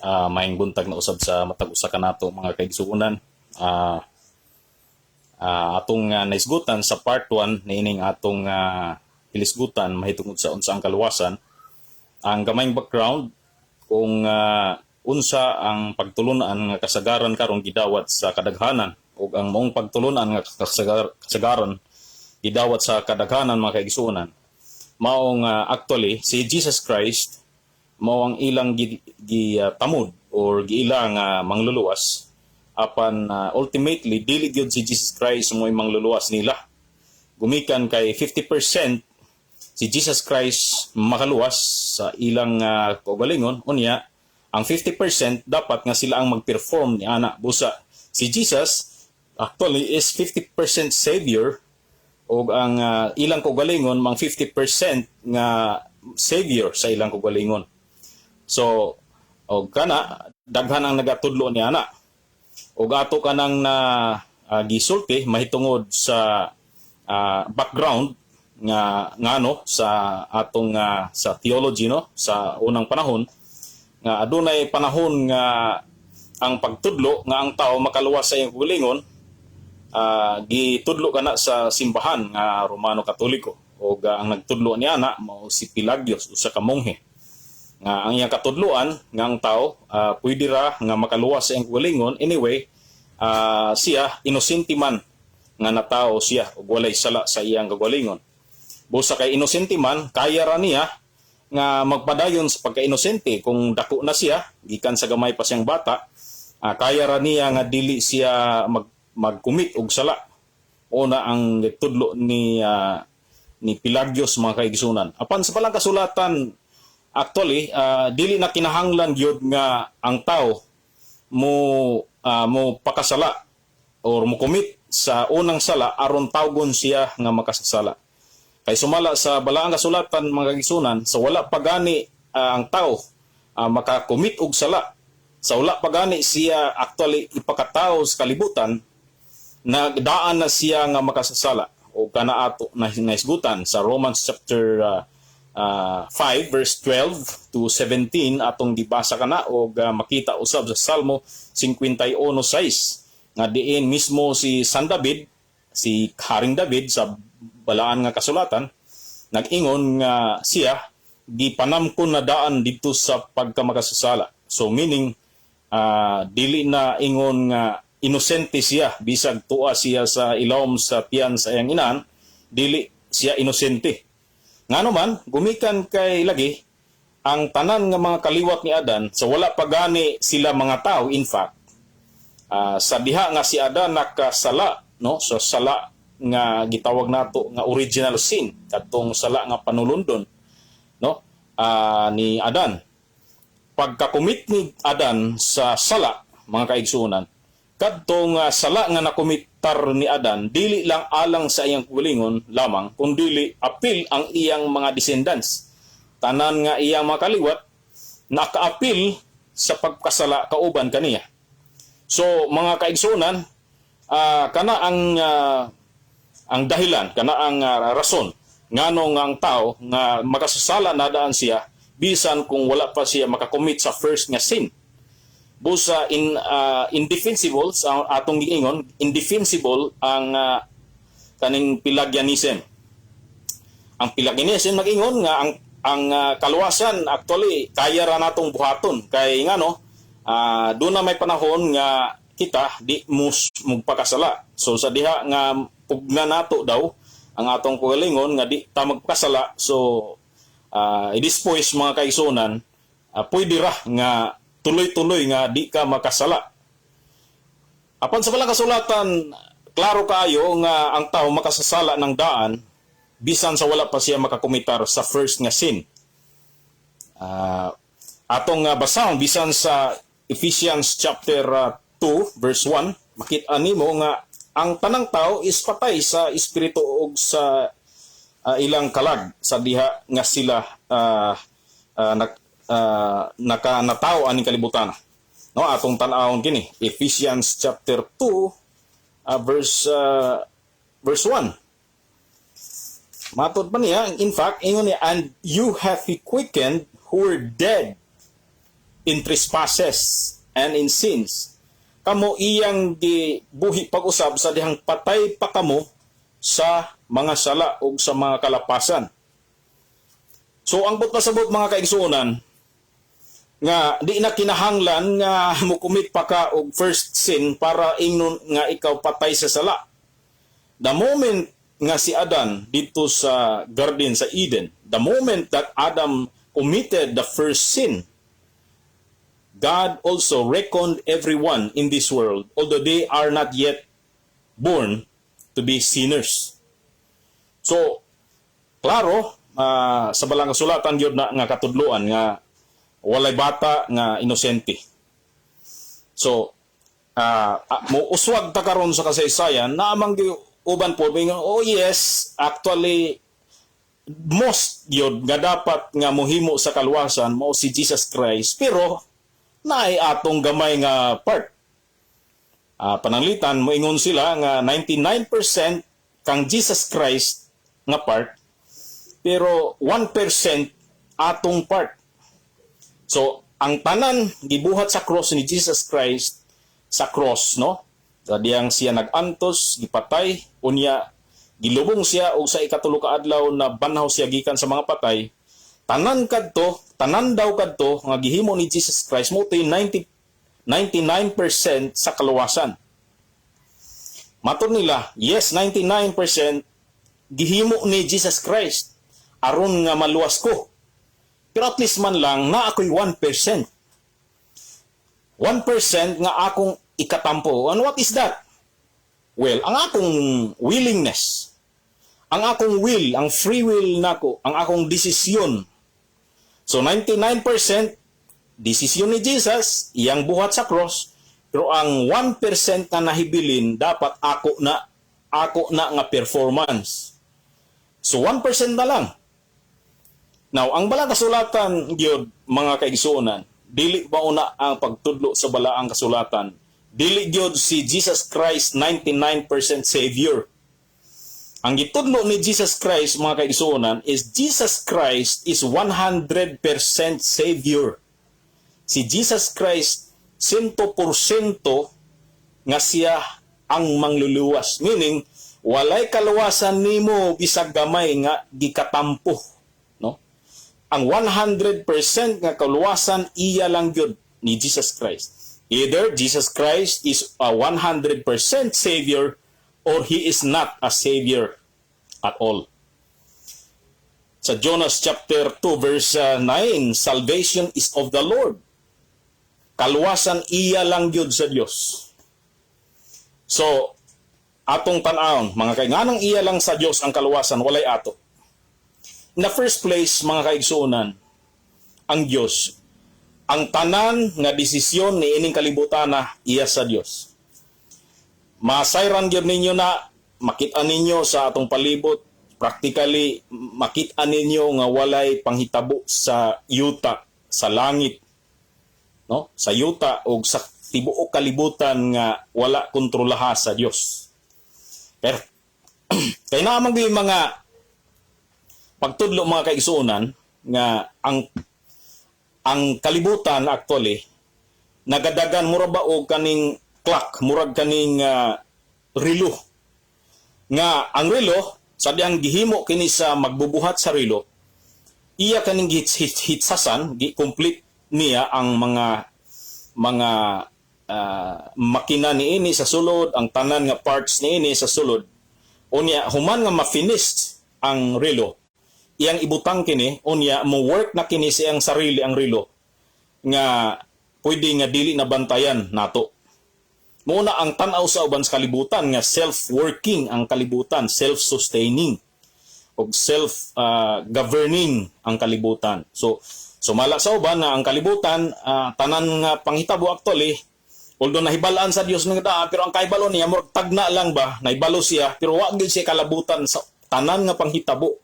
Maayong buntag na usab sa matag usa kanato, mga kaigsuonan. Atong naisgutan sa part 1 niining atong hilisgutan mahitungod sa unsa ang kaluwasan. Ang gamayng background kung unsa ang pagtulunan nga kasagaran karon gidawat sa kadaghanan ug ang maong pagtulunan nga kasagaran gidawat sa kadaghanan, mga kaigsuonan, mao nga actually si Jesus Christ mao ang ilang gi tamod or giila nga mangluluwas, apan ultimately dili gyud si Jesus Christ mo mangluluwas nila, gumikan kay 50% si Jesus Christ makaluwas sa ilang kaugalingon, unya ang 50% dapat nga sila ang mag-perform ni ana. Busa si Jesus actually is 50% savior ug ang ilang kaugalingon mang 50% nga savior sa ilang kaugalingon. So og kana daghan ang nagatudlo ni ana ug ato kanang na gisulti mahitungod sa background nga ngano sa atong sa theology, no, sa unang panahon nga adunay panahon nga ang pagtudlo nga ang tao makaluwas sa iyang kaugalingon, gitudlo kana sa simbahan nga Romano Katoliko ug ang nagtudlo niya na mao si Pelagius, usa ka monghe, nga ang iyang katudloan nga ang tao pwede ra nga makaluwas sa iyang kaugalingon. Anyway, siya inosente man nga natao siya ug walay sala sa iyang kaugalingon. Busa kay inosente man, kaya ra niya nga magpadayon sa pagka-inosente kung dako na siya gikan sa gamay pa siyang bata. Kaya ra niya nga dili siya mag-commit og sala. Una ang tudlo ni Pelagius, mga kaigsunan. Apan sa Balaang Kasulatan, actually dili na kinahanglan gyud nga ang tao mo pakasala or mo commit sa unang sala aron tawgon siya nga makasasala. Kay sumala sa Balaang Kasulatan, mga kaigsunan, sa wala pa gani ang tao makakomit og sala, sa wala pa gani siya actually ipakatao sa kalibutan, nagdaan na siya nga makasasala. O kana ato na naisgutan sa Romans chapter 5 verse 12 to 17, atong gibasa kana, og makita usab sa Salmo 51:6 nga diin mismo si San David, si Haring David sa Balaan nga Kasulatan, nag-ingon nga siya gipanamkon na daan didto sa pagkamakasasala. So meaning dili na ingon nga inosente siya bisag tuwa siya sa ilawom sa tiyan sa iyang inahan, dili siya inosente. Ngano man, gumikan kay lagi ang tanan nga mga kaliwat ni Adan, sa wala pa gani sila mga tao, in fact, sa diha nga si Adan nakasala, no, so sala nga gitawag nato nga original sin, kadtong sala nga panulundon, no, ni Adan. Pagka-commit ni Adan sa sala, mga kaigsuonan, kadtong sala nga nakomitar ni Adan dili lang alang sa iyang kaugalingon lamang, kundili apil ang iyang mga descendants. Tanan nga iyang mga kaliwat nakaapil sa pagkasala kauban kaniya. So mga kaigsuonan, kana ang dahilan, kana ang rason ngano nga ang tao nga makasasala na daan siya bisan kung wala pa siya makakommit sa first nga sin. Busa indefensible sa atong giingon, indefensible ang kaning Pelagianism. Ang Pelagianism nag-ingon nga ang kaluwasan actually kaya ra natong buhaton kay ngano doon na may panahon nga kita di mus mugpakasala. So sa diha nga pugna nato daw ang atong kaugalingon nga di ta magpakasala, so i-dispose, mga kaigsuonan, pwede ra nga tuloy-tuloy nga di ka makasala. Apan sa Balaang Kasulatan, klaro kaayo nga ang tao makasasala ng daan bisan sa wala pa siya makakomitar sa first nga sin. Atong basahon bisan sa Ephesians chapter 2 verse 1, makita nimo nga ang tanang tao is patay sa espiritu ug sa ilang kalag sa diha nga sila naka natawo aning kalibutan. No, atong tan-awon kini Ephesians chapter 2 verse 1. Matod pa niya, in fact, ingon niya, "And you have he quickened who were dead in trespasses and in sins." Kamo iyang gibuhi pag-usab sa dihang patay pa kamo sa mga sala ug sa mga kalapasan. So ang buot pasabot, mga kaigsuonan, nga di na kinahanglan nga mo-commit pa ka og first sin para ingnon nga ikaw patay sa sala. The moment nga si Adan dito sa garden sa Eden, the moment that Adam committed the first sin, God also reckoned everyone in this world, although they are not yet born, to be sinners. So, klaro, sa Balaang Kasulatan gyud na nga katudloan nga walay bata nga inosente. So, mo uswag ta karon sa kasaysayan na amang uban po mingon, "Oh yes, actually most yun nga dapat nga mohimo sa kaluwasan mao si Jesus Christ, pero naay atong gamay nga part." Pananglitan moingon sila nga 99% kang Jesus Christ nga part pero 1% atong part. So ang tanan gibuhat sa cross ni Jesus Christ sa cross, no? Sa diyang siya nag-antos, gipatay, unya gilubong siya og sa ikatulo ka adlaw na banhaw siya gikan sa mga patay. Tanan kadto, tanan daw kadto nga gihimo ni Jesus Christ mao 90 99% sa kaluwasan. Matod nila, yes, 99% gihimo ni Jesus Christ aron nga maluwas ko. Pero at least man lang na ako'y 1%. 1% nga akong ikatampo. And what is that? Well, ang akong willingness, ang akong will, ang free will nako, ang akong desisyon. So 99% desisyon ni Jesus, iyang buhat sa cross, pero ang 1% na nahibilin dapat ako na nga performance. So 1% na lang. Now, ang Balaang Kasulatan gyud, mga kaigsuonan, dili ba una ang pagtudlo sa Balaang Kasulatan? Dili gyud si Jesus Christ 99% savior. Ang gitudlo ni Jesus Christ, mga kaigsuonan, is Jesus Christ is 100% savior. Si Jesus Christ 100% nga siya ang mangluluwas. Meaning, walay kaluwasan nimo bisag gamay nga gikatampo, no? Ang 100% nga kaluwasan iya lang gyud ni Jesus Christ. Either Jesus Christ is a 100% savior or he is not a savior at all. Sa Jonas chapter 2 verse 9, "Salvation is of the Lord." Kaluwasan iya lang gyud sa Dios. So, atong tan-awon, mga kay nganong iya lang sa Dios ang kaluwasan, walay ato? In the first place, mga kaigsuonan, ang Dios, ang tanan nga desisyon ni ining kalibutan na iya sa Dios. Masayran gyud ninyo na makita ninyo sa atong palibot, practically makita ninyo nga walay panghitabo sa yuta, sa langit, no? Sa yuta o sa tibuok kalibutan nga wala kontrolaha sa Dios. Pero kay naa man gyud mga pagtudlo, mga kaigsuonan, nga ang kalibutan actually nagadagan mura ba og kaning clock, murag kaning relo, nga ang relo sa diyang gihimo kini sa magbubuhat sa relo, iya kaning hitsasan, gi complete niya ang mga makina niini sa sulod, ang tanan nga parts niini sa sulod. Unya human nga ma-finish ang relo, iyang ibutang kini, unya mo work na kini siyang sarili ang relo nga pwede nga dili na bantayan nato. Muna ang tan-aw sa uban sa kalibutan nga self-working ang kalibutan, self-sustaining og self-governing ang kalibutan. So sumala sa uban na ang kalibutan, tanan nga panghitabo actually, although nahibalaan sa Dios nga daa, pero ang kahibalo niya murag tagna lang ba, nahibalo siya pero wa gyud siya kalabutan sa tanan nga panghitabo.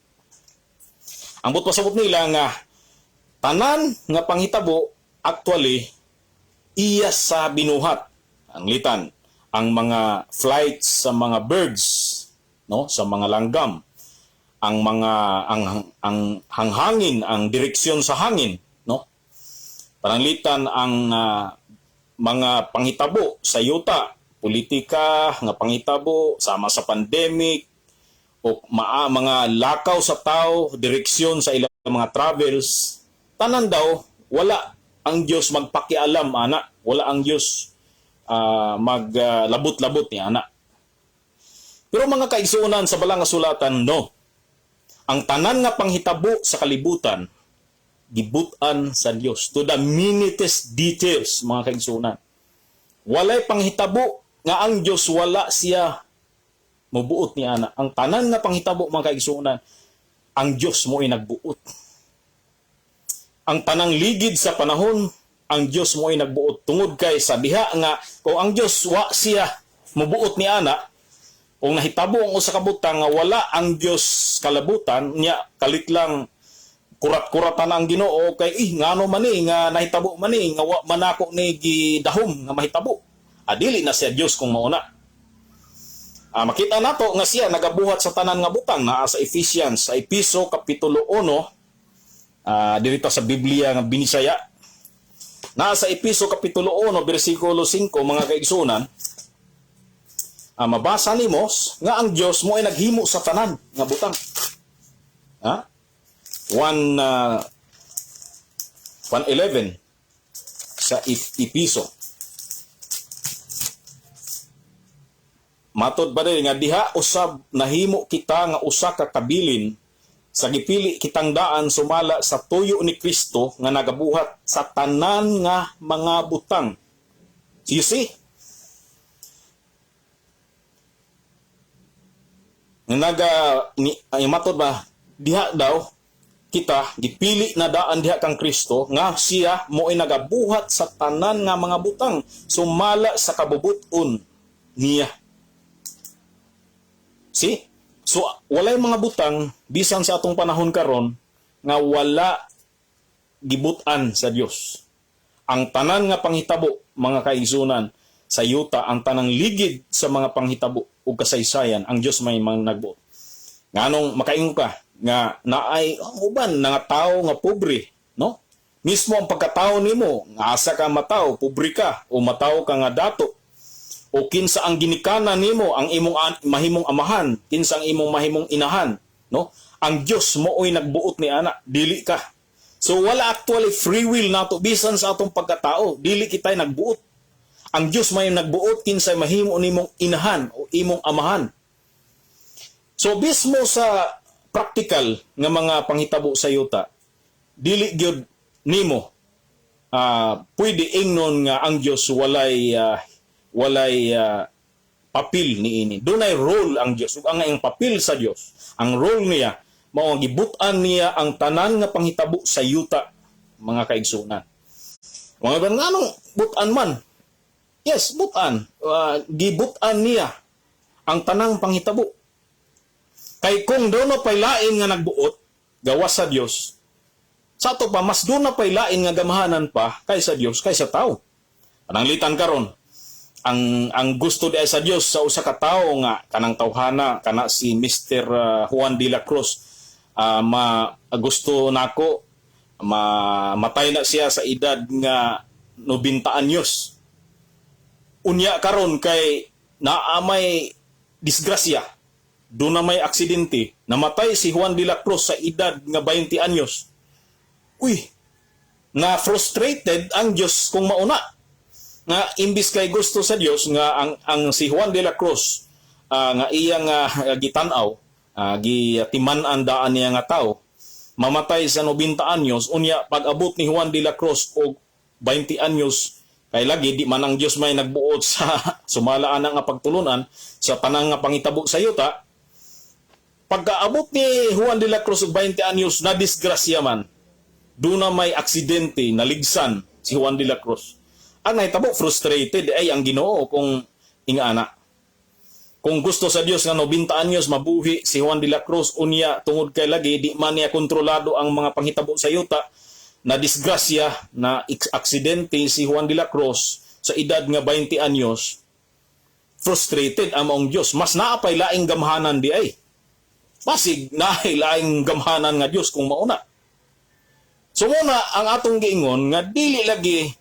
Ang buot pasabot nila nga tanan nga panghitabo actually iya sa binuhat. Ang litan, ang mga flights sa mga birds, no, sa mga langgam, ang mga ang ang hanghangin, ang direksyon sa hangin, no? Pananglitan ang mga panghitabo sa yuta, politika nga panghitabo sama sa pandemic o mga lakaw sa tao, direksyon sa ilang mga travels, tanan daw wala ang Dios magpakialam ana, wala ang Dios maglabot-labot ni ana. Pero mga kaigsuonan, sa Balang nga Sulatan, no. Ang tanan nga panghitabo sa kalibutan gibutan sa Dios to the minutest details, mga kaigsuonan. Walay panghitabo nga ang Dios wala siya mobuot ni ana. Ang tanan nga panghitabo, mga kaigsuonan, ang Dios mo ay nagbuot. Ang tanang ligid sa panahon, ang Dios mo ay nagbuot, tungod kay sa diha nga kung ang Dios wa siya mobuot ni ana, kung nahitabo ang usa ka butang nga wala ang Dios kalabutan niya, kalit lang kurat-kuratan ang Ginoo kay eh ngano man ni nga nahitabo man ni nga wa man ako ni gidahom nga mahitabo. Dili na siya Dios kung mauna. Makita nato nga siya nagabuhat sa tanan nga butang naa sa Ephesians, sa Episo kapitulo 1, dirito sa Biblia nga Binisaya. Naa sa Episo kapitulo 1 bersikulo 5, mga kaigsunan, mabasa nimo nga ang Dios mo ay naghimo sa tanan nga butang. Ha? 1 1:11 sa Episo. Matod ba din nga diha usab nahimo kita nga usa ka kabilin sa gipili kitang daan sumala sa tuyo ni Kristo nga nagabuhat sa tanan nga mga butang. You see? Nga naga ni, ay matod ba diha daw kita gipili na daan diha kang Kristo nga siya mo ay nagabuhat sa tanan nga mga butang sumala sa kabubut-on niya. See? So walay mga butang bisan sa atong panahon karon nga wala gibutan sa Dios. Ang tanan nga panghitabo, mga kaigsunan, sa yuta, ang tanang ligid sa mga panghitabo ug kasaysayan, ang Dios may mga nagbuot. Nganong makaingon ka nga naay ang uban nga tawo nga pobre, no? Mismo ang pagkatao nimo, nga asa ka matawo, pobre ka o matawo ka nga dato, o kinsa ang ginikanan nimo, ang imong mahimong amahan, kinsa ang imong mahimong inahan, no? Ang Dios mooy nagbuot ni ana, dili ka. So wala actually free will nato bisan sa atong pagkatao, dili kitay nagbuot. Ang Dios may nagbuot kinsay mahimo nimong inahan o imong amahan. So mismo sa practical nga mga panghitabo sa yuta, dili gyud nimo pwede ingnon nga ang Dios walay papel niini. Dunay role ang Dios. Ug ang iyang papel sa Dios, ang role niya mao ang gibutan niya ang tanan nga panghitabo sa yuta, mga kaigsunan. Mga ba nganong butan man? Yes, butan. Gibutan niya ang tanang panghitabo. Kay kung doon na pay lain nga nagbuot, gawas sa Dios, sa ato pa, mas doon na pay lain nga gamahanan pa kaysa Dios, kaysa tao. Pananglitan karon, ang gusto di ay sa Dios sa usa ka tawo nga kanang tawhana kana si Mr. Juan de la Cruz, ma gusto nako mamatay na siya sa edad nga 90 anyos. Unya karon kay naa may disgrasya, doon na may aksidente, namatay si Juan de la Cruz sa edad nga 20 anyos. Uy, na frustrated ang Dios kung mauna. Nga imbis kay gusto sa Dios nga ang si Juan de la Cruz nga iyang gitan-aw, gitiman-an daan niya nga tao, mamatay sa 90 anyos, unya pag-abot ni Juan de la Cruz og 20 anyos, kay lagi di man ang Dios may nagbuot sa sumala ana nga pagtulunan sa tanang nga pangitabo sa yuta. Pagkaabot ni Juan de la Cruz og 20 anyos, na disgrasya man, doon na may aksidente, naligsan si Juan de la Cruz. Ang nahitabo, frustrated ay ang Ginoo kung ingana. Kung gusto sa Dios nga 90 anyos mabuhi si Juan de la Cruz, unya tungod kay lagi di man niya kontrolado ang mga panghitabo sa yuta, na disgrasya, na aksidente si Juan de la Cruz sa edad nga 20 anyos, frustrated ang maong Dios. Mas naapay laing gamhanan di ay. Basig naay laing gamhanan nga Dios kung mauna. So muna ang atong giingon nga dili lagi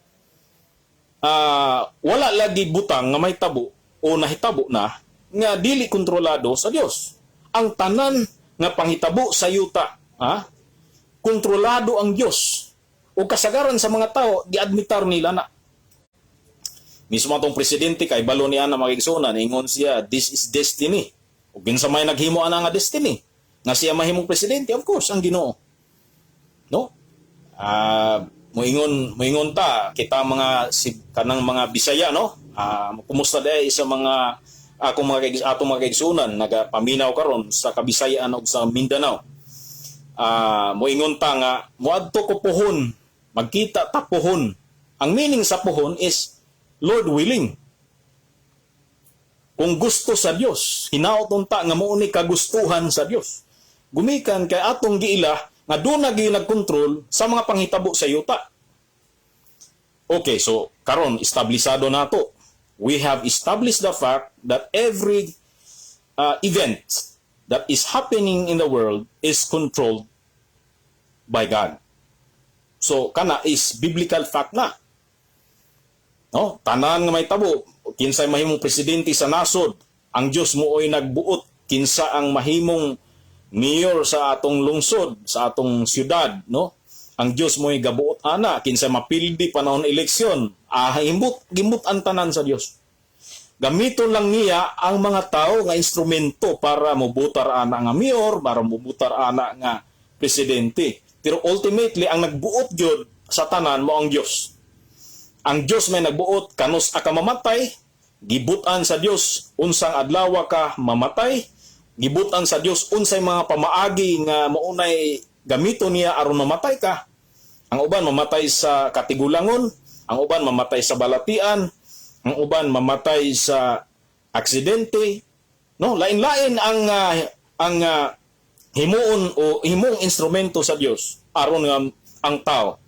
wala lagi butang nga mahitabo o nahitabo na nga dili kontrolado sa Dios. Ang tanan nga panghitabo sa yuta, ha? Kontrolado ang Dios. O kasagaran sa mga tao giadmitar nila na. Mismo atong presidente kay balo niya na mga igsuonan, ingon siya, "This is destiny." Ug kinsa may naghimo ana nga destiny nga siya mahimong presidente? Of course, ang Ginoo. No? Moingon ta kita mga si, kanang mga Bisaya, no? Kumusta day sa mga akong mga atong mga kaigsuonan nagapaminaw karon sa Kabisayaan ug sa Mindanao? Moingon ta nga moadto ko puhon, magkita ta puhon. Ang meaning sa puhon is Lord willing. Kung gusto sa Dios, hinaot unta nga mao ni kagustuhan sa Dios. Gumikan kay atong giila nga doon na gyud nagkontrol sa mga panghitabo sa yuta. Okay, so karon establisado nato. We have established the fact that every event that is happening in the world is controlled by God. So kana is biblical fact na. No? Tanan nga mahitabo, kinsay mahimong presidente sa nasod, ang Dios mo oy nagbuot kinsa ang mahimong mayor sa atong lungsod, sa atong syudad, no? Ang Dios mo'y gabuot ana kinsa mapildi panahon eleksyon. Himbut gimbut ang tanan sa Dios. Gamiton lang niya ang mga tao nga instrumento para mobutar ana nga mayor, para mobutar ana nga presidente. Pero ultimately ang nagbuot gyud sa tanan mo ang Dios. Ang Dios may nagbuot kanus ka mamatay, gibutan sa Dios unsang adlaw ka mamatay, gibutan sa Dios unsay mga pamaagi nga maunay gamiton niya aron mamatay ka. Ang uban mamatay sa katigulangon, ang uban mamatay sa balatian, ang uban mamatay sa aksidente. No, lain-lain ang himuon o himong instrumento sa Dios aron nga ang tao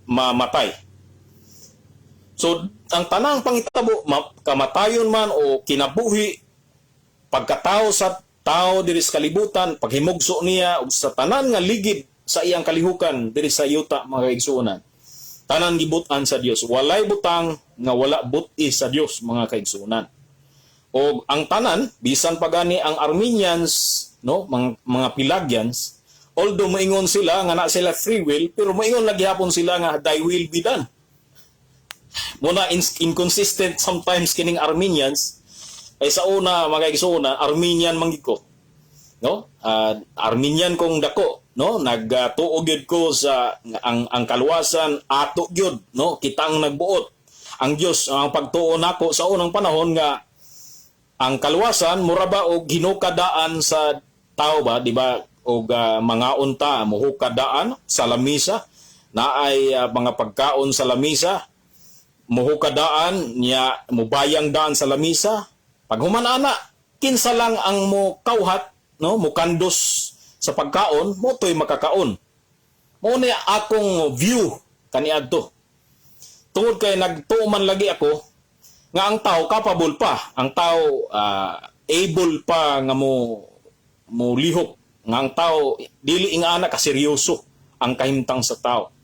mamatay. So ang tanang pangitabo, kamatayon man o kinabuhi, pagkatao sa tao diri sa kalibutan, paghimugso niya ug sa tanan nga ligid sa iyang kalihukan diri sa yuta, mga kaigsuonan. Tanan gibutan sa Dios. Walay butang nga wala buti sa Dios, mga kaigsuonan. O ang tanan, bisan pa gani ang Arminians, no, mga Pelagians, although moingon sila nga na sila free will, pero moingon lagi hapon sila nga "Thy will be done." Muna inconsistent sometimes kining Arminians. Ay sa una, mga kaigsuonan, Arminian man gid ko. No? Arminian kong dako, no? Nagtuo gyud ko sa ang kaluwasan ato gyud, no? Kitang nagbuot. Ang Dios ang pagtuo nako sa unang panahon nga ang kaluwasan mura ba og hinukadaan sa tao ba, di ba? Og mga unta muhukadaan sa lamisa, naay mga pagkaon sa lamisa, muhukadaan niya, mubayang daan sa lamisa. Pag human ana, kinsa lang ang mo kawhat, no, mukandos sa pagkaon, mo to'y makakaon. Mo ni akong view kaniadto tungod kay nagtuo man lagi ako nga ang tao capable pa, ang tao able pa nga mo lihok, nga ang tao dili ingana ka seryoso ang kahimtang sa tao.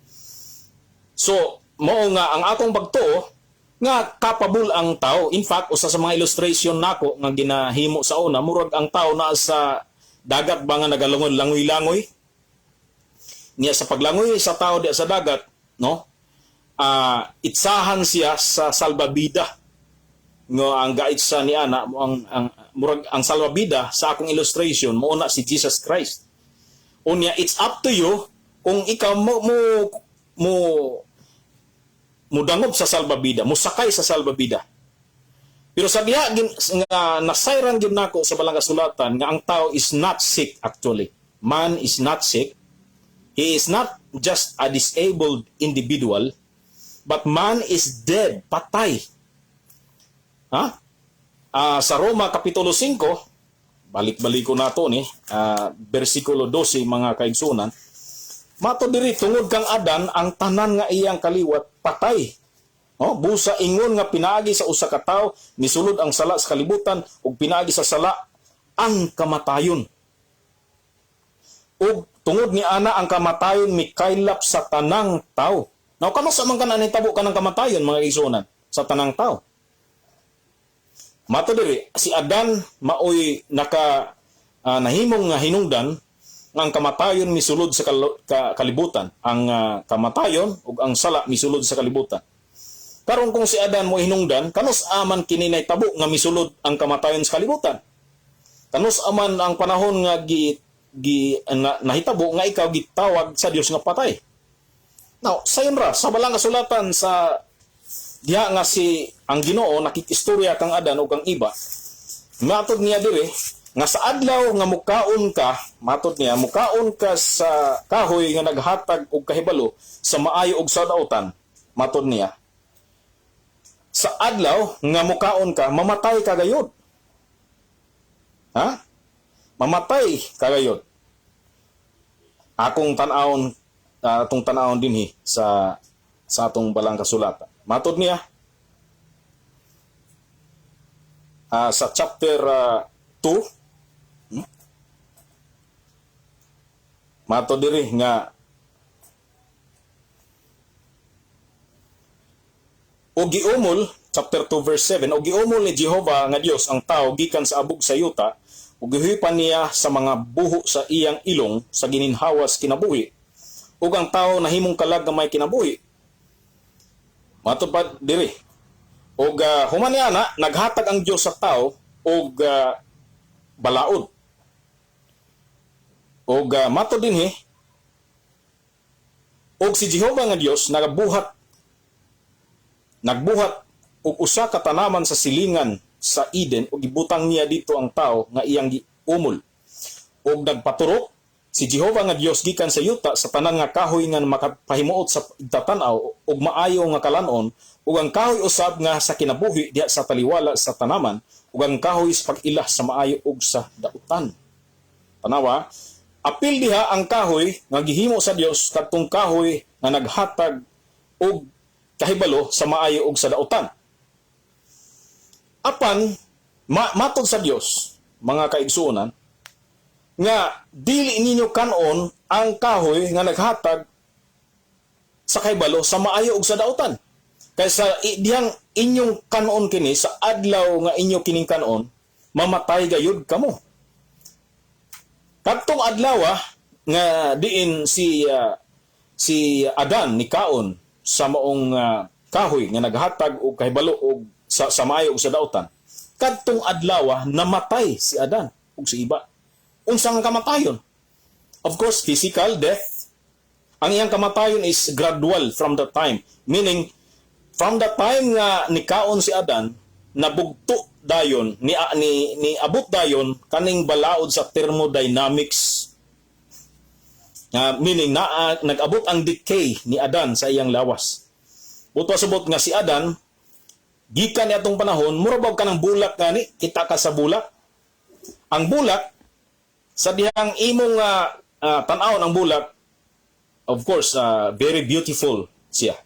So mao nga ang akong pagtuo nga capable ang tao. In fact, usa sa mga illustration nako nga ginahimo sa una, murag ang tao naa sa dagat ba nga nagalangoy, langoy-langoy niya. Sa paglangoy sa tao di sa dagat, no, itsahan siya sa salbabida nga ang gaitsa ni ana mo ang murag ang salbabida sa akong illustration mo na si Jesus Christ. Unya it's up to you kung ikaw mo mudangop sa salbabida, musakay sa salbabida. Pero sa diha gin, nga nasayran gyud nako sa Balang Kasulatan nga ang tao is not sick actually. Man is not sick. He is not just a disabled individual, but man is dead, patay. Ha? Sa Roma Kapitulo 5, balik-balik ko na to ni, versikulo 12, mga kaigsunan. Mato diri, tungod kang Adan ang tanan nga iyang kaliwat patay. No? Busa ingon nga pinaagi sa usa ka tawo misulod ang sala sa kalibutan ug pinaagi sa sala ang kamatayon. Ug Tungod ni ana ang kamatayon mikaylap sa tanang tao. Now, kanus-a man kana nitabo kanang kamatayon, mga igsuonan, sa tanang tao? Mato diri, si Adan maoy naka nahimong nga hinungdan nga ang kamatayon misulod sa kalibutan. Ang kamatayon ug ang sala misulod sa kalibutan. Karon, kung si Adan mo hinungdan, kanus-a man kini nahitabo nga misulod ang kamatayon sa kalibutan? Kanus-a man ang panahon nga gi, gi na, nahitabo nga ikaw gitawag sa Dios nga patay? Now, sayon ra sa Balang Kasulatan, sa diha nga si ang Ginoo nakikistorya kang Adan ug kang Eva. Matod niya diri nga sa adlaw nga mukaon ka, matod niya, mukaon ka sa kahoy nga naghatag og kahibalo sa maayo ug sa dautan, matod niya, sa adlaw nga mukaon ka, mamatay ka gayod. Ha? Mamatay ka gayod. Akong tan-awon, atong tan-awon dinhi sa atong Balang Kasulatan. Matod niya sa chapter 2, Matod diri nga og giumol, chapter 2 verse 7, og giumol ni Jehova nga Dios ang tao gikan sa abog sa yuta ug gihuipan niya sa mga buho sa iyang ilong sa gininhawas kinabuhi, ug ang tao nahimong kalag nga may kinabuhi. Matod pa diri, og human niya na naghatag ang Dios sa tao og balaod. Og matod dinhi, og si Jehova nga Dios nagbuhat og usa ka tanaman sa silingan sa Eden ug gibutang niya dito ang tao nga iyang giumol. Og nagpaturok si Jehova nga Dios gikan sa yuta sa tanan nga kahoy nga makapahimuot sa igtatan-aw ug maayo nga kalanon, ug ang kahoy usab nga sa kinabuhi diha sa taliwala sa tanaman, ug ang kahoy sa pag-ila sa maayo ug sa dautan. Tanawa, apil diha ang kahoy nga gihimo sa Dios, kadtong kahoy nga naghatag og kahibalo sa maayo ug sa dautan. Apan matod sa Dios, mga kaigsuonan, nga dili ninyo kanon ang kahoy nga naghatag sa kahibalo sa maayo ug sa dautan. Kay sa dihang inyong kanon kini, sa adlaw nga inyo kining kanon, mamatay gayud kamo. Kadtong adlaw nga diin si Adan nikaon sa maong kahoy nga naghatag og kahibalo og sa maayo ug sa dautan. Kadtong adlaw namatay si Adan ug si Eva. Unsa nga kamatayon? Of course, physical death. Ang iyang kamatayon is gradual from the time. Meaning, from the time nga nikaon si Adan, nabugto dayon, ni abot dayon kaning balaod sa thermodynamics. Meaning na nag-abot ang decay ni Adan sa iyang lawas. Buto subot nga si Adan gikan ni atong panahon, mura ba kanang bulak gani, kita ka sa bulak. Ang bulak, sa dihang imong tan-awon ang bulak, of course, very beautiful siya.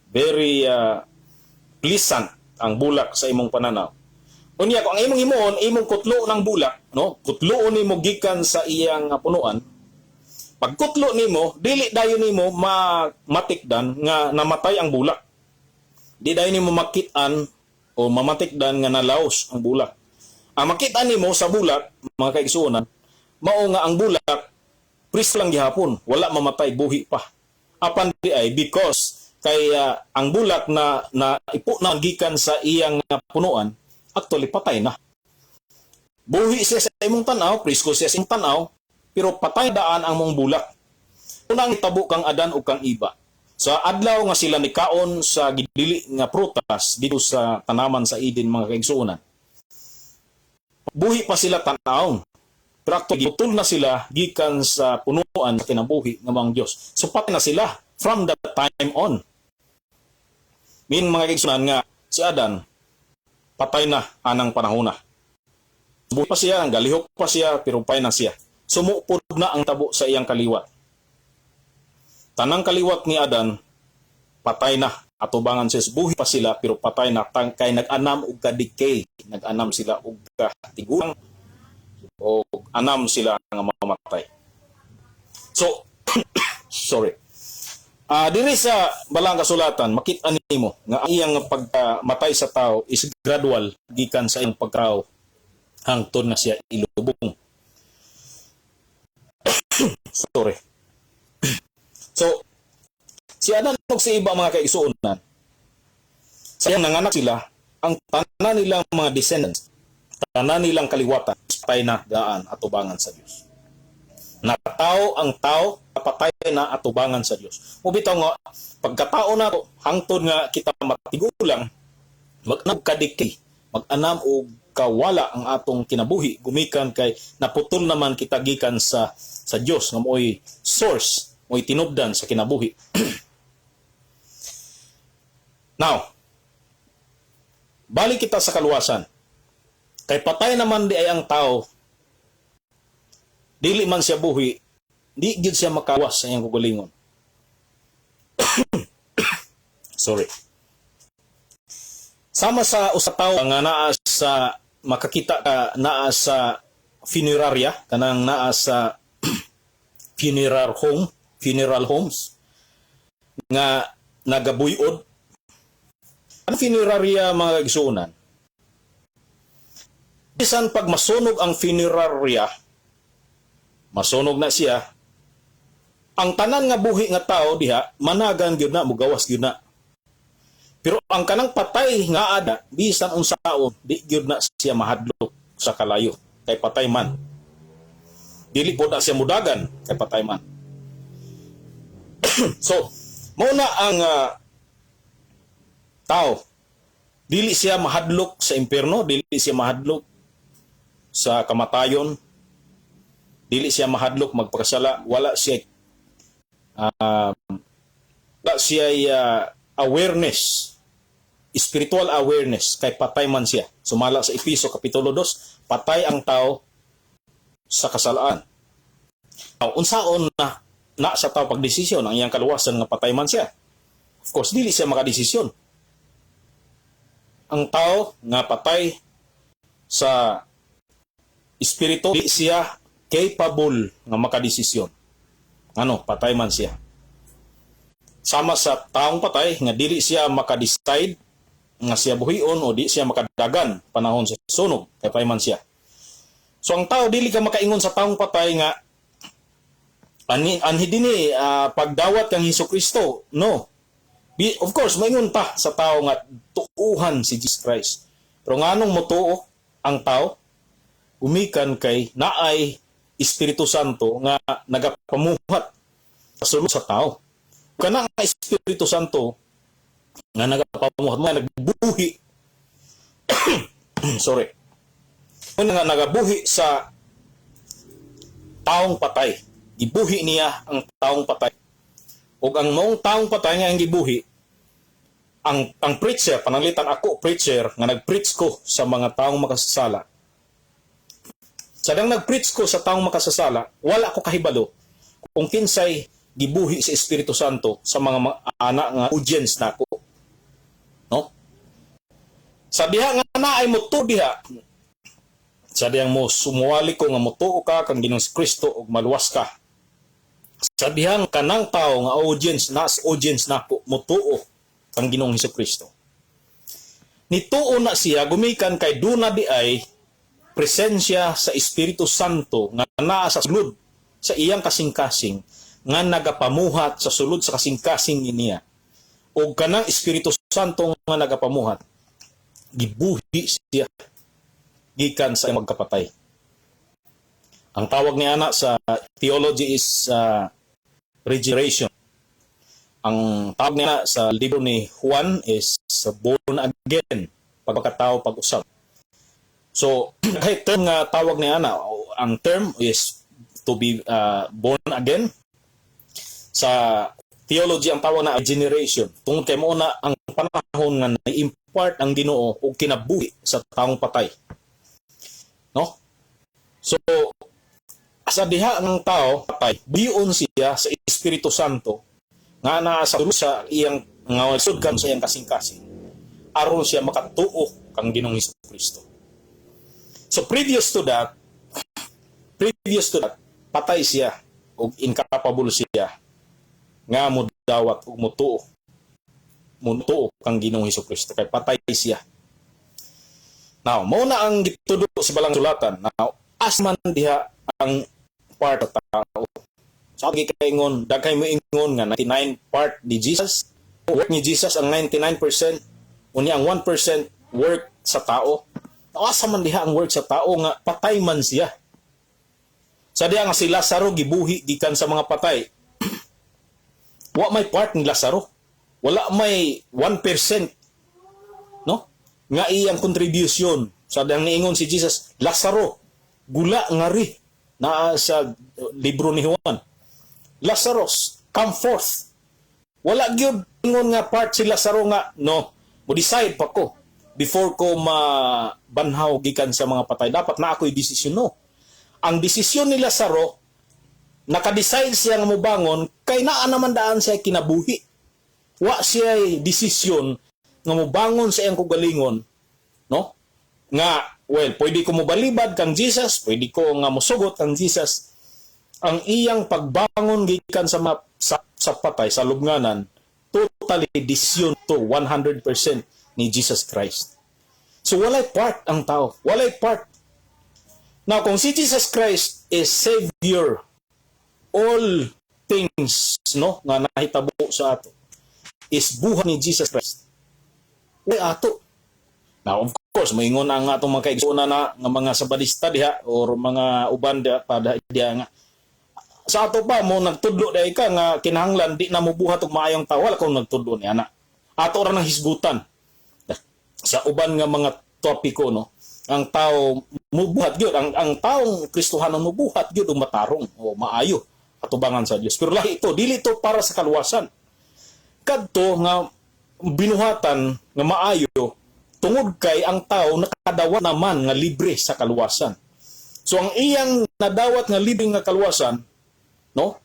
Very pleasant ang bulak sa imong pananaw. Unya kung ang imong himuon, imong kutlo ng bulak, no? Kutloon nimo gikan sa iyang punuan. Pagkutlo nimo, dili dayon nimo matikdan nga namatay ang bulak. Di dayon nimo makit-an o mamatikdan nga nalaos ang bulak. Ang makita nimo sa bulak, mga kaigsuonan, mao nga ang bulak presko lang gihapon, wala mamatay, buhi pa. Apan di ay because kay ang bulak na na ipo na gikan sa iyang punuan, actually patay na. Buhi siya sa imong tanaw, presko siya sa imong tanaw, pero patay daan ang mong bulak. Unang itabo kang Adan ug kang Eva. Sa adlaw nga sila nikaon sa gidili nga prutas dito sa tanaman sa Eden, mga kaigsuonan. Buhi pa sila tan-awon. Pero actually, giputol na sila gikan sa punuan sa kinabuhi nga mga Dios. So patay na sila from that time on. Min mga kaigsuonan nga si Adan patay na anang panahona. Buhi pa siya, galihok pa siya, pero patay na siya. Sumupod na ang tabo sa iyang kaliwat. Tanang kaliwat ni Adan patay na atubangan siya. Buhi pa sila pero patay na kay nag-anam og ka-decay, nag-anam sila og katigulang o anam sila nga mamatay. So, sorry. Diri sa Balaang Kasulatan, makita nimo nga ang iyang pagkamatay sa tao is gradual gikan sa iyang pagkatao hangtod na siya ilubong. Sorry. So, si Adan ug si Eva, mga kaigsuonan, sa iyang nanganak sila, ang tanan nilang mga descendants, tanan nilang kaliwatan, patay na daan atubangan sa Dios. Natao ang tao, patay na atubangan sa Dios. Mao bitaw nga pagkatao nato hangtod nga kita matigulang, mag-anam ka-decay, mag-anam og kawala ang atong kinabuhi gumikan kay naputol naman kita gikan sa Dios nga mo'y source, mo'y tinubdan sa kinabuhi. Now, balik kita sa kaluwasan. Kay patay naman di ay ang tao, dili man siya buhi, di gyud siya makawas sa iyang kaugalingon. Sorry. Sama sa usa tawo nga naa sa makakita ka naa sa funeraria, kanang naa sa funeral home, funeral homes nga nagabuyod. Ang funeraria, mga igsuonan, bisan pag masunog ang funeraria, masunog na siya, ang tanan nga buhi nga tao diha managan gyud na, mugawas gyud na. Pero ang kanang patay nga ada, bisan unsaon, di gyud na siya mahadlok sa kalayo kay patay man. Dili pod na siya mudagan kay patay man. So, mao na ang tao. Dili siya mahadlok sa impierno, dili siya mahadlok sa kamatayon, dili siya mahadlok magpakasala, wala siya awareness, spiritual awareness, kay patay man siya. Sumala sa Efeso kapitulo 2, patay ang tao sa kasalaan. Now, unsaon na na sa tao pagdesisyon ang iyang kaluwasan nga patay man siya? Of course, dili siya makadesisyon. Ang tao nga patay sa espiritu, di siya capable nga makadesisyon. Ano, patay man siya. Sama sa taong patay nga dili siya makadecide nga siya buhion o di siya makadagan panahon sa sunog kay patay man siya. So ang tao, dili ka makaingon sa taong patay nga ani anhi dinhi pagdawat kang Hesus Kristo. No. Of course, maingon ta sa tao nga tuuhan si Jesus Christ. Pero nganong motuo ang tao? Gumikan kay naay Espiritu Santo nga nagapamuhat sa sulod sa tao. Kana nga Espiritu Santo nga nagapamuhat mo, nagbuhi, sorry, nga nagabuhi sa taong patay. Gibuhi niya ang taong patay. Ug ang maong taong patay nga ang gibuhi, ang preacher, pananglitan ako preacher nga nag-preach ko sa mga taong makasasala. Sa dang nag-preach ko sa taong makasasala, wala ko kahibalo kung kinsay gibuhi sa Espiritu Santo sa mga ana nga audience nako. No? Sa diha nga naay motuo diha, sa dihang mo sumuwali ko nga motuo ka kang Ginoong Kristo ug maluwas ka. Sa dihang kanang tao nga audience nas audience nako motuo kang Ginoong Kristo. Nituo na siya gumikan kay duna di ay presensya sa Espiritu Santo nga naa sa sulod sa iyang kasing-kasing nga nagapamuhat sa sulod sa kasing-kasing niya. O kanang Espiritu Santo nga nagapamuhat, gibuhi siya gikan sa magkapatay. Ang tawag niya na sa theology is regeneration. Ang tawag niya sa libro ni Juan is born again, pagkatao pag-usab. So, kahit term nga tawag niya na, ang term is to be born again. Sa theology, ang tawag na regeneration. Tungod kay mao na ang panahon nga na-impart ang Ginoo og kinabuhi sa taong patay. No? So, sa diha ng tao patay, buhion siya sa Espiritu Santo nga naa sa sa iyang nga sudkan sa iyang kasing-kasing aron siya makatuo kang Ginoong Kristo. So previous to that, patay siya. Ug incapable siya nga mudawat ug mutuo kang Ginoong Hesus Kristo kay patay siya. Now, mao na ang gitudo sa Balaang Kasulatan. Now, asa man diha ang part sa tao? Sa gi kaingon, daghay mo ingon nga 99 part ni Jesus, work ni Jesus ang 99%, unya ang 1% work sa tao. Now, asa man diha ang work sa tao nga patay man siya? Sa diha nga si Lazaro gibuhi gikan sa mga patay, wa may part ni Lazaro. Wala may 1%, no, nga iyang contribution. Sa dihang niingon si Jesus, "Lazaro, gula ngari," naa sa libro ni Juan. "Lazarus, come forth." Wala gyud ingon nga part si Lazaro nga, "No, mo decide pa ko before ko mabanhaw gikan sa mga patay. Dapat na ako'y desisyon." No. Ang desisyon ni Lazaro, naka-decide siya nga mobangon kay naa naman daan siya kinabuhi. Wa siya desisyon nga mobangon sa iyang kaugalingon, no? Nga, well, pwede ko mobalibad kang Jesus, pwede ko nga mosugot kang Jesus. Ang iyang pagbangon gikan sa patay, sa lubnganan, totally desisyon to 100% ni Jesus Christ. So walay part ang tao, walay part. Now, kung si Jesus Christ is Savior, all things, no, nga nahitabo sa ato is buhat ni Jesus Christ. Walay ato. Now, of course, moingon ang atong mga kaigsuonan na nga mga Sabadista diha or mga uban diha pa diha nga sa ato pa mo nagtudlo diay ka nga kinahanglan di na mobuhat og maayong tawo. Wala kong nagtudlo ni ana. Ato ra nang hisgutan sa uban nga mga topiko, no? Ang tao mubuhat gyud, ang taong Kristohanon mubuhat gyud og matarong o maayo atubangan sa Dios, pero lahi ito, dili ito para sa kaluwasan. Kadto nga binuhatan nga maayo tungod kay ang tao nakadawat naman nga libre sa kaluwasan. So ang iyang nadawat nga libre nga kaluwasan, no,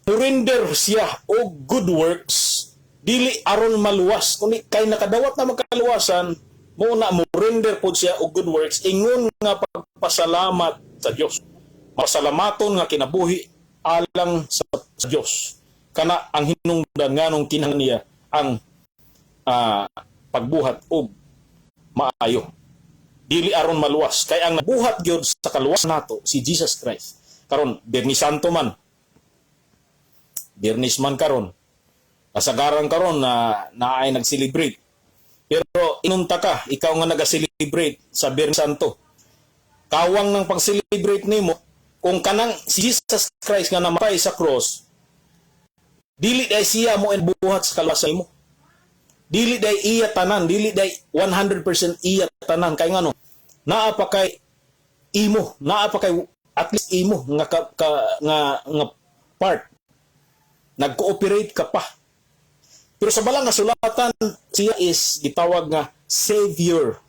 surrender siya og good works dili aron maluwas kundi kay nakadawat na magkaluwasan mo na mo render pod siya og good works ingon nga pagpasalamat sa Dios, masalamaton nga kinabuhi alang sa Dios. Kana ang hinungdan nganong kinahanglan niya ang pagbuhat og maayo, dili aron maluwas, kay ang nabuhat gyud sa kaluwasan nato si Jesus Christ. Karon Biyernes Santo man, Biyernes man karon, kasagaran karon na naay nag-celebrate. Pero inunta ka, ikaw nga naga-celebrate sa Biyernes Santo, kawang ng pag-celebrate nimo kung kanang si Jesus Christ nga namatay sa cross, dili day siya mo buhat sa kaluwasan nimo. Dili day iya tanan, dili day 100% iya tanan, kay ngano, naa pa kay imo, naa pa kay at least imo nga ka, nga part, nag-cooperate ka pa. Pero sa Balaang Kasulatan, siya is gitawag nga Savior.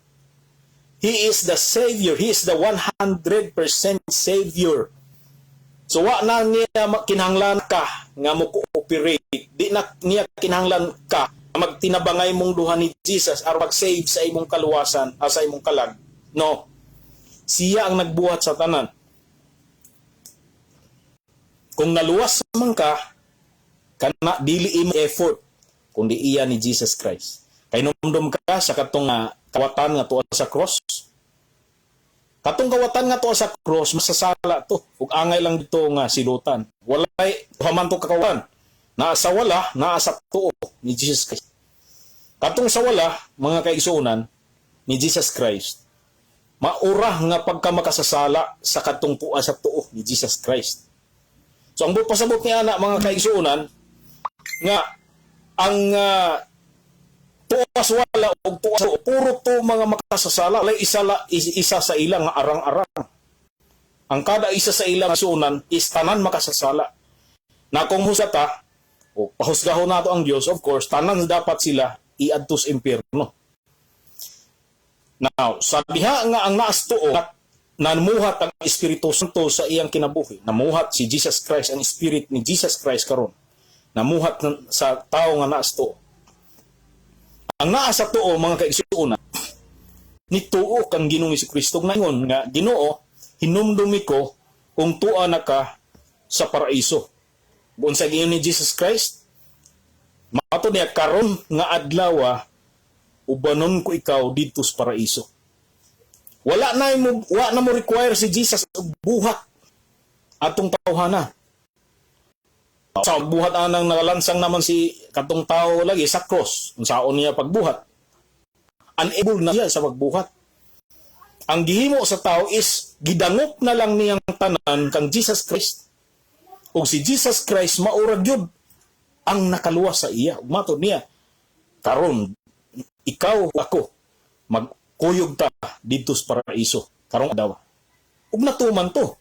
He is the Savior. He is the 100% Savior. So wa na niya kinahanglan ka nga mo cooperate. Di na niya kinahanglan ka nga magtinabangay mong duha ni Jesus aron mag-save sa imong kaluwasan, sa imong kalag. No. Siya ang nagbuhat sa tanan. Kung naluwas man ka, kana dili imo effort kundi iya ni Jesus Christ. Kay numdum ka sa katong kawatan nga tuwa sa cross. Katong kawatan nga tuwa sa cross, masasala to. Ug angay lang dito nga silutan. Walay duha man to kakawatan. Naa sa wala, naa sa tuo ni Jesus Christ. Katong sa wala, mga kaigsuonan, ni Jesus Christ, maura nga pagka makasasala sa katong tuwa sa tuo ni Jesus Christ. So ang buot pasabot ni ana, mga kaigsuonan, nga ang tuwa sa wala ug tuwa sa tuo, puro to mga makasasala, walay isa sa ilang nga arang-arang. Ang kada isa sa ilang sunan is tanan makasasala. Na kung husga o pahusgahon nato ang Dios, of course, tanan dapat sila iadto sa impyerno. Now, sa diha nga ang naas tuo, namuhat ang Espiritu Santo sa iyang kinabuhi. Namuhat si Jesus Christ, ang Spirit ni Jesus Christ karon. Namuhat sa tao nga naas tuo. Ang naa sa tuo, mga kaigsuonan, nituo kang Ginoong Kristo, ngayon nga, "Ginoo, hinumdumi ko kung tua na ka sa paraiso. Unsa giingon ni Jesus Christ? Mato niya, "Karon nga adlaw, ubanon ko ikaw didto sa paraiso." Wala na mo require si Jesus og buhat atong tawhana. Sa buhat anang nakalansang naman si katong tao lagi sa cross. Unsaon niya pagbuhat? Unable na siya sa pagbuhat. Ang gihimo sa tao is gidangop na lang niyang tanan kang Jesus Christ. Ug si Jesus Christ maura gyud ang nakaluwas sa iya. Ug matod niya, "Karon ikaw, ako, magkuyog ta didto sa paraiso karong adlaw." Ug natuman to.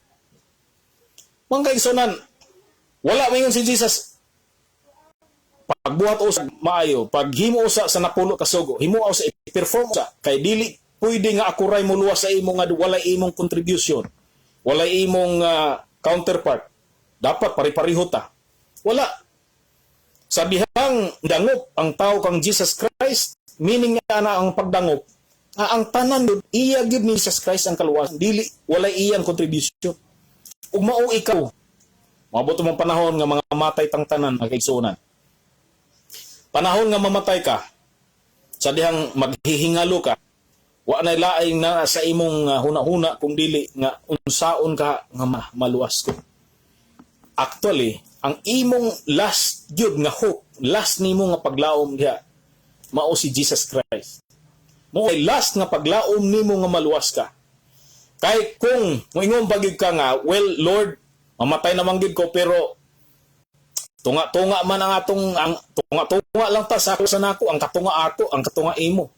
Mga kaigsunan, wala mayon si Jesus, "Pagbuhat usa maayo, paghimo usa sa napulo ka sugo, himo usa, i-perform usa," kay dili pwede nga ako ray moluwas sa imo nga walay imong contribution, walay imong counterpart. Dapat pare-pareho ta. Wala. Sa dihang dangop ang tao kang Jesus Christ, meaning nga na ang pagdangop, ang tanan yun, iya gyud ni Jesus Christ ang kaluwasan, dili walay iyang contribution. Ug mao ikaw, maabot mong panahon nga mga matay tang tanan, mga kaigsuonan. Panahon nga mamatay ka, sa dihang maghihingalo ka, wa na laing na sa imong huna-huna kung dili nga unsaon ka nga maluwas ko. Actually, ang imong last gyud nga hope, last nimo nga paglaom diha, mao si Jesus Christ. Mao ay last nga paglaom nimo nga maluwas ka. Kay kung moingon pa gyud ka nga, "Well, Lord, mamatay naman gyud ko, pero tunga-tunga man ang atong ang tunga-tunga lang ta sa ako sa nako, ang katunga ako, ang katunga imo."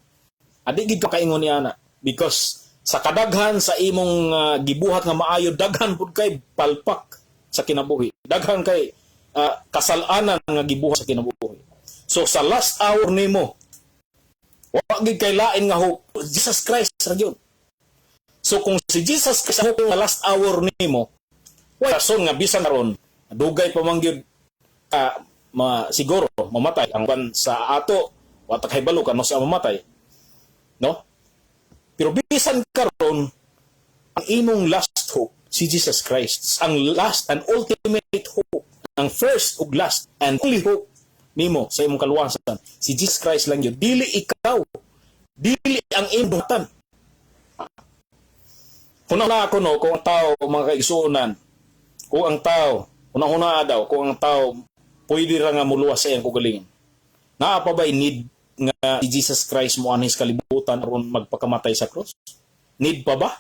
Adi gid ka kaingon ni ana because sa kadaghan sa imong gibuhat nga maayo, daghan pud kay palpak sa kinabuhi. Daghan kay kasalanan nga gibuhat sa kinabuhi. So sa last hour nimo, wa gid kay lain nga hope, Jesus Christ ra gyud. So kung si Jesus Christ ang hope nga last hour nimo, wala rason nga bisan karon dugay pa man gyud ka ma, siguro mamatay ang ban sa ato, wa ta kahibalo kano sa mamatay, no? Pero bisan karon, ang imong last hope si Jesus Christ, ang last and ultimate hope, ang first ug last and only hope nimo sa imong kaluwasan, si Jesus Christ lang yun, dili ikaw, dili ang imong buhatan. Kung na ako, no, kung ang tao, mga kaigsuonan, kung ang tao, una-una daw, kung ang tao pwede ra nga muluwas sa iyang kaugalingon, naa pa ba need nga si Jesus Christ mo anhi sa kalibutan aron magpakamatay sa cross? Need pa ba?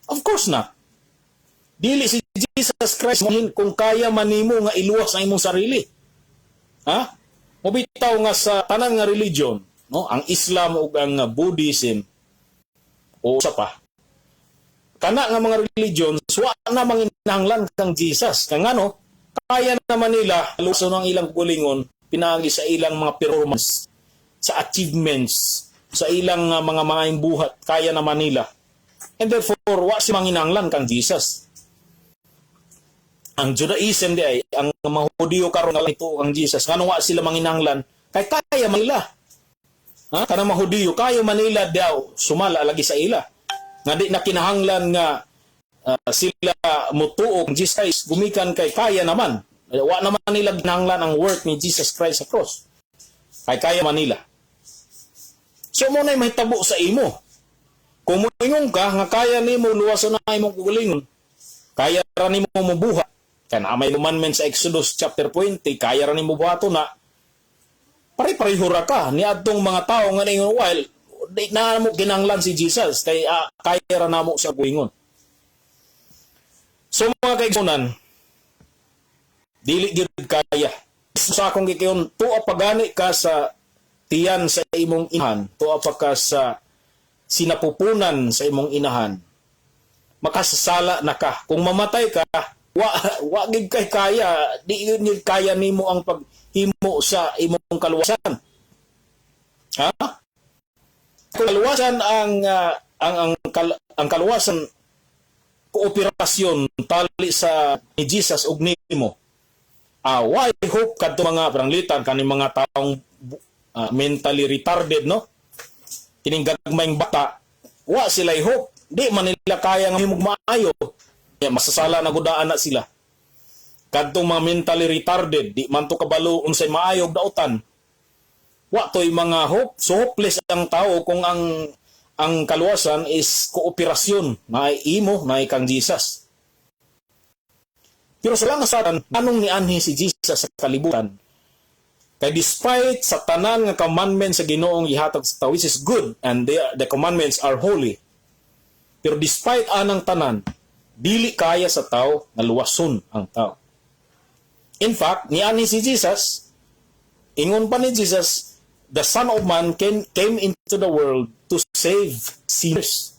Of course not. Dili si Jesus Christ mo kung kaya man nimo nga iluwas ang imong sarili. Ha? Mobitaw nga sa tanan nga religion, no, ang Islam ug ang Buddhism o sa pa, kana nga mga religions, wa na manginahanglan kang Jesus. Kay ngano? Kaya naman nila luwason ang ilang kaugalingon pinaagi sa ilang mga performance, sa achievements, sa ilang mga maayong buhat, kaya naman nila. And therefore, wa si manginahanglan kang Jesus. Ang Judaism di ay, ang mga Hudiyo karon nga ito ang Jesus, ngano wa sila manginahanglan? Kay kaya man nila. Ha? Kanang mga Hudiyo, kaya man nila daw sumala lagi sa ila. Nga di na kinahanglan nga sila mutuo kang Jesus Christ gumikan kay kaya naman. Wa naman nila kinahanglan ang work ni Jesus Christ sa cross. Kay kaya man nila. So mo na'y mahitabo sa imo. Kung moingon ka nga kaya nimo luwason na imong kaugalingon, kaya ra nimo mobuhat. Kay naa may commandment sa Exodus chapter 20, kaya ra nimo buhaton na, pare-pareho ra ka ni adtong mga tao nga ningon, "Well, di na mo kinahanglan si Jesus kay kaya ra namo siya buhingon." So mga kaigsunan, dili gyud kaya. Sa akong gikiyon, tuwa pa gani ka sa tiyan sa imong inahan, tuwa pa ka sa sinapupunan sa imong inahan, makasasala na ka. Kung mamatay ka, wa gid kay kaya, di gyud kaya nimo ang paghimo sa imong kaluwasan. Ha? Kaluwasan ang kaluwasan kooperasyon tali sa ni Jesus ug nimo. Why hope kadto mga pananglitan kaning mga taong mentally retarded, no? Kining gagmayng bata, wa sila hope. Di man nila kaya nga himog maayo. Ya, masasala na gudaan na sila. Kadtong mga mentally retarded, di man to kabalo unsay maayo ug dautan. Wa to'y mga hope. So hopeless ang tao kung ang kaluwasan is kooperasyon na imo na kang Jesus. Pero sa lang sa anong nianhi si Jesus sa kalibutan? Kay despite sa tanan nga commandments sa Ginoong gihatag sa tao, which is good and the commandments are holy. Pero despite anang tanan, dili kaya sa tao nga luwason ang tao. In fact, nianhi si Jesus, ingon pa ni Jesus, the Son of Man came into the world to save sinners.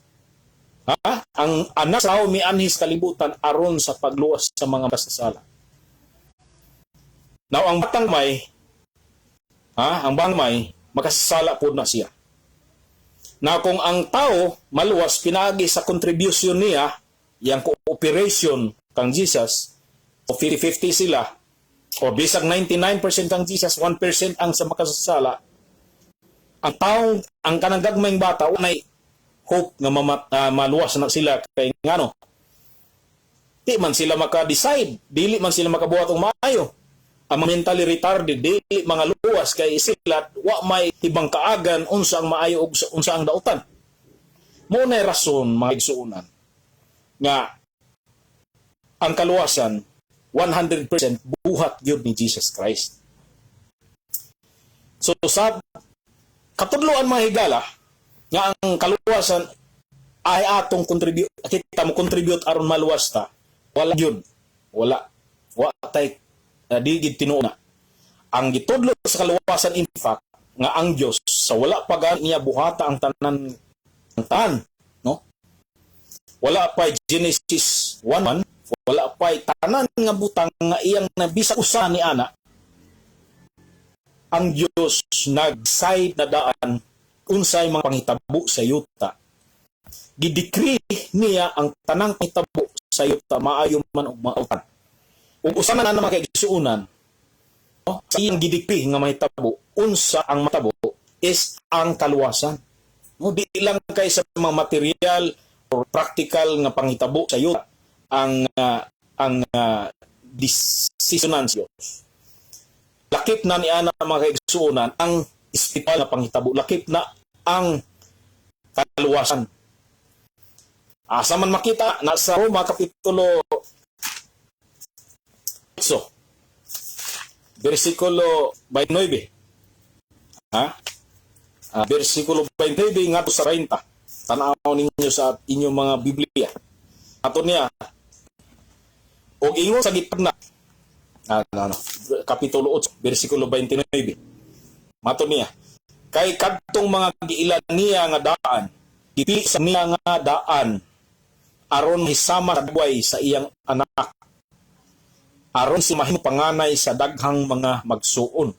Ha? Ang anak sa tao mianhi sa kalibutan aron sa pagluwas sa mga makasasala. Now, ang batang may, ha, ang bang may, makasasala po na siya. Na kung ang tao maluwas pinagi sa contribution niya, yang cooperation kang Jesus, o 50-50 sila, o bisag 99% kang Jesus, 1% ang sa makasasala, ang taong, ang kanang gagmayng bata, walay hope nga maluwas na sila kay ngano. Di man sila maka-decide, dili man sila makabuhat og maayo. Ang mga mentally retarded, dili mga luwas kay sila wa may tibang kaagan unsa ang maayo ug unsa ang dautan. Mao na rason, mga igsuonan, nga ang kaluwasan 100% buhat gyud ni Jesus Christ. So sa katudloan, mga higala, nga ang kaluwasan ay atong contribute, kita mo contribute aron maluwas ta, wala gyud, wala, wa tay di gid tinuod na ang gitudlo sa kaluwasan. In fact, nga ang Dios sa wala pa gani niya buhata ang tanan, ang tanan, no, wala pa Genesis 1:1, wala pa tanan nga butang nga iyang nabisa usa ni ana, ang Dios nag-decide na daan unsay mga panghitabo sa yuta. Gidecree niya ang tanang panghitabo sa yuta, maayo man ug mautan. Ug usa na na mga kaigsuonan, no? Sa iyang gidecree nga mahitabo, unsa ang matabo is ang kaluwasan. No, di lang kay sa mga material or practical nga panghitabo sa yuta ang desisyonan sa Dios. Lakip na ni ana, mga kaigsuonan, ang espiritual na panghitabo, lakip na ang kaluwasan. Asa man makita na? Sa Roma kapitulo 8 bersikulo 29. Ha? Bersikulo 29 ngadto sa 30. Tan-aw ninyo sa inyong mga Biblia. Ato niya og ingon sa gitna, no, no. Kapitulo 8 bersikulo 29. Mato niya, kay kadtong mga giila niya nga daan, gipili sa niya nga daan aron hisama sa buhay sa iyang anak, aron si mahimo panganay sa daghang mga magsuon.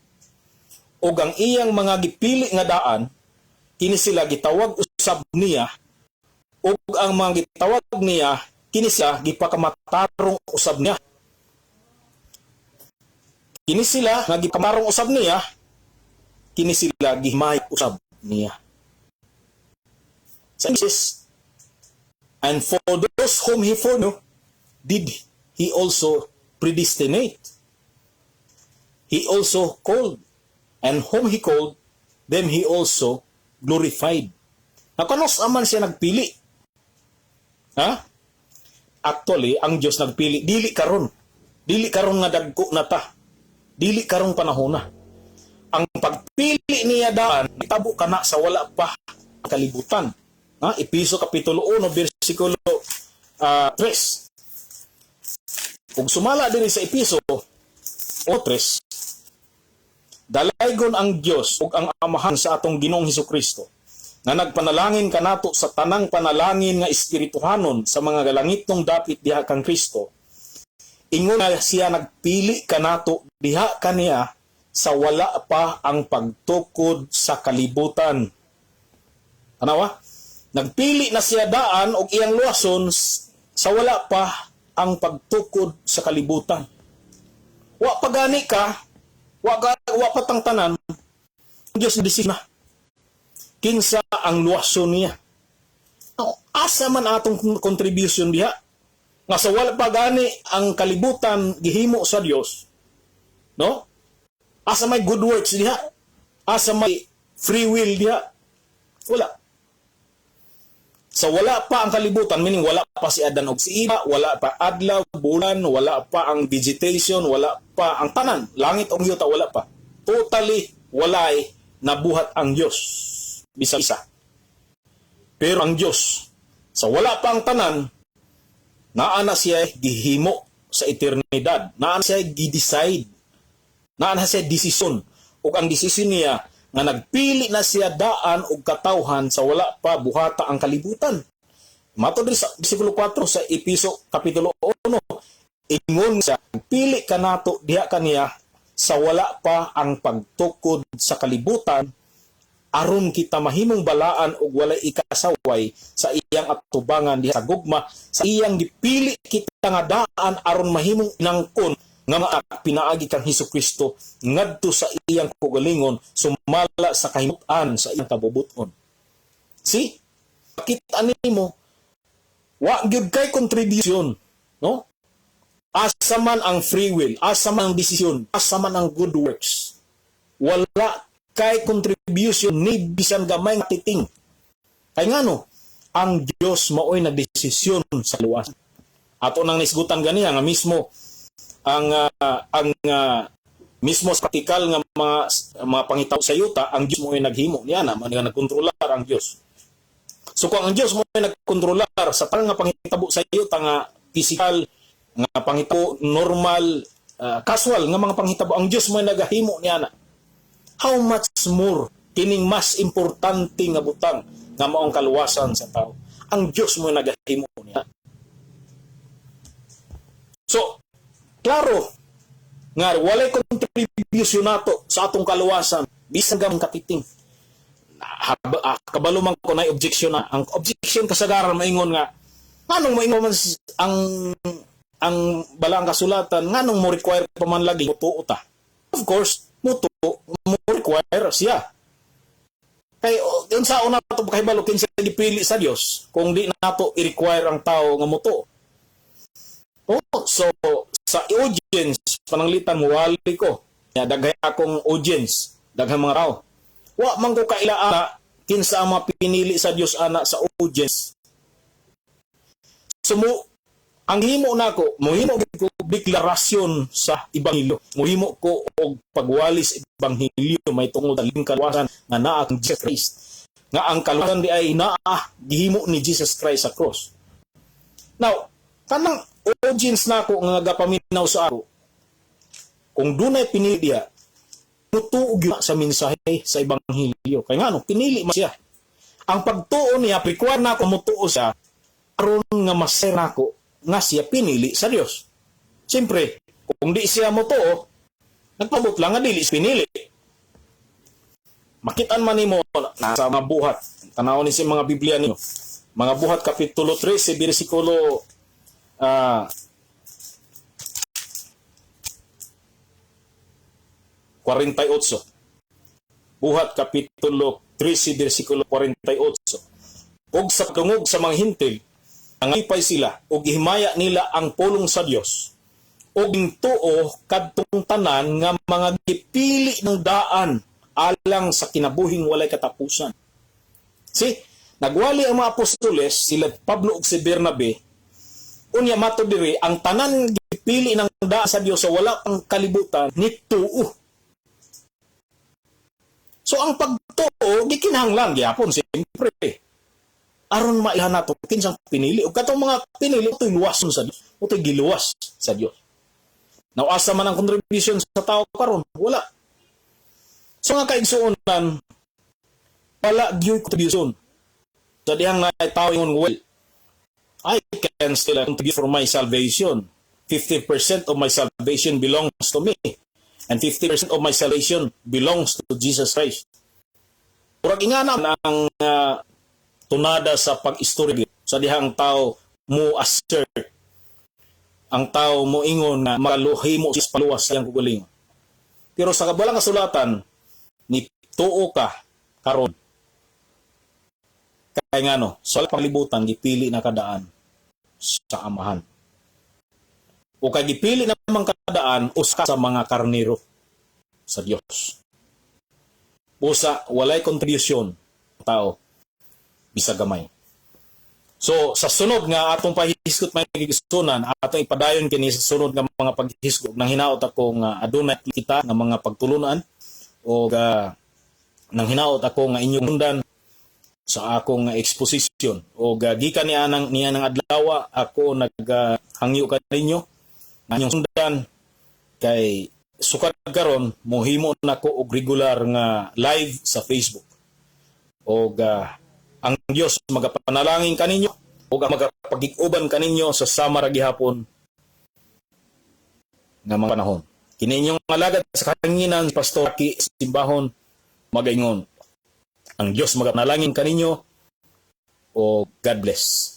Ug ang iyang mga gipili nga daan, kini sila gitawag usab niya, ug ang mga gitawag niya, kini sila gipakamatarong usab niya. Kini sila nga gipakamarong usab niya, kini sila gihimay usab niya. Sa English, and for those whom he foreknew, did he also predestinate. He also called, and whom he called, them he also glorified. Nakanos aman siya nagpili? Ha? Actually, ang Diyos nagpili, dili karon. Dili karon nga dagko na ta. Dili karong panahon na. Ang pagpili niya daan, itabo kana sa wala pa ang kalibutan. Ha? Epeso Kapitulo 1, versikulo 3. Ug sumala din sa Epeso o 3, dalaygon ang Dios ug ang Amahan sa atong Ginoong Hesukristo nga nagpanalangin kanato sa tanang panalangin nga espirituhanon sa mga galangitnong dapit diha kang Kristo. Ingon nga siya nagpili kanato diha kaniya sa wala pa ang pagtukod sa kalibutan. Tanawa? Nagpili na siya daan og iyang luwason sa wala pa ang pagtukod sa kalibutan. Wa pa gani ka, wa pa tang tanan, ang Diyos na na. Kinsa ang luwason niya. No, asa man atong contribution diha? Nga sa wala pa gani ang kalibutan gihimo sa Dios, no? Asa may good works diha? Asa may free will diha? Wala. Sa wala pa ang kalibutan, meaning wala pa si Adan og si Eva, wala pa adlaw, bulan, wala pa ang vegetation, wala pa ang tanan, langit ug yuta, wala pa. Totally walay nabuhat ang Dios bisan isa. Pero ang Dios, sa wala pa ang tanan, naa na siya gihimo sa eternidad. Naa na siya gi-decide. Naa na siya desisyon. Ug ang desisyon niya nga nagpili na siya daan og katawhan sa wala pa buhata ang kalibutan. Matod diri sa versikulo 4 sa Epeso kapitulo 1, ingon siya, pili kanato diha kaniya sa wala pa ang pagtukod sa kalibutan aron kita mahimong balaan ug walay ikasaway sa iyang atubangan diha sa gugma sa iyang gipili kita nga daan aron mahimong inangkon nga mga pinaagi kang Hesus Kristo ngadto sa iyang kaugalingon sumala sa kahimutan sa iyang kabubuton. See? Kita nimo, wa gyud kay contribution, no? Asa man ang free will, asa man ang desisyon, asa man ang good works? Wala kay contribution ni bisan gamay nga titing. Kay ngano? Ang Dios maoy nagdesisyon sa luwas. Ato nang nisgutan ganiya nga mismo ang mismo sa praktikal nga mga pangitaw sa yuta, ang Dios mo'y naghimo niya na man nga nagkontrolar ang Dios. So kung ang Dios mo'y nagkontrolar sa tanan nga pangitabo sa yuta nga physical nga pangitabo, normal, casual nga mga panghitabo, ang Dios mo'y nagahimo niya na. How much more kining mas importante nga butang nga maong kaluwasan sa tao? Ang Dios mo'y nagahimo niya. So, klaro nga walay contribution nato sa atong kaluwasan bisan gamay katiting. Kabalo man ko na objection na ang objection kasagaran maingon nga nganong moingon man ang balaang kasulatan, nganong mo require pa man lagi mutuo ta? Of course mutuo, mo require siya kay unsa una nato kahibalo kinsa gipili sa Dios kung di nato i-require ang tao nga mutuo? Oh, so sa audience, pananglitan mo wali ko. Ya, daghay akong audience, daghang mga tao. Wa man ko kaila ana kinsa ang mga pinili sa Dios ana sa audience. So mo ang himo nako, mohimo gyud ko deklarasyon sa ebanghelyo. Mohimo ko og pagwali sa ebanghelyo may tungod sa kaluwasan nga naa kang Jesus Christ. Nga ang kaluwasan di ay naa gihimo ni Jesus Christ sa cross. Now, kanang audience nako nga nagapaminaw sa ako, kung dunay pinili diha, mutuo gyud sa mensahe sa ebanghelyo. Kay ngano, pinili man siya. Ang pagtuo niya, require na ako mutuo siya aron nga maser nako nga siya pinili sa Dios. Siyempre, kung di siya mutuo, nagpabot lang nga dili siya pinili. Makitaan man nimo na sa mga Buhat, tanaw ni sa mga Biblia ninyo. Mga Buhat kapitulo 13 bersikulo 48. Buhat kapitulo 13 bersikulo 48. Ug sa pagdungog sa mga Hentil, nangipay sila ug gihimaya nila ang pulong sa Dios. Ug tuo kadtong tanan nga mga gipili ng daan alang sa kinabuhing walay katapusan. See, nagwali ang mga apostoles, sila Pablo ug si Bernabe, unya mato diri ang tanan gipili ng daan sa Dios sa wala pang kalibutan ni tuo. So ang pagtuo gikinahanglan gyapon siyempre. Aron maihan nato kinsang pinili ug katong mga pinili utoy luwason sa Dios, utoy giluwas sa Dios. Now asa man ang contribution sa tao karon? Wala. So nga kaigsuonan, wala gyud contribution. Sa dihang na tao ingon, "Well, I can still contribute for my salvation. 50% of my salvation belongs to me. And 50% of my salvation belongs to Jesus Christ." Murag ingana ang tunada sa pag-istorya sa dihang tao mo assert, ang tao mo ingon nga makaluhimo sa paluwas sa iyang kaugalingon. Pero sa kabalang kasulatan, ni tuo ka karon. Kay ngano, sa panglibutan gipili na kadaan sa Amahan. O kay gipili naman kadaan usa sa mga karnero sa Dios. Usa, walay kontribusyon tao bisag gamay. So sa sunod nga atong pahisgot, mga kaigsuonan, atong ipadayon kini sa sunod nga mga paghisgot. Nang hinaot ako nga adunay kita nga mga pagtulunan o nang hinaot ako nga inyong sundan sa akong exposition o gikan niya nang niya ng adlaw, ako naghangyo kaninyo nga inyong sundan kay sukad karon mohimo nako og regular nga live sa Facebook. Og ang Dios magapanalangin kaninyo ug ang magapagig-uban kaninyo sa sama ra gihapon nga mga panahon. Kini inyong alagad sa kahanginan, Pastor Aki Simbahon, magaingon. Ang Dios magapanalangin kaninyo o God bless.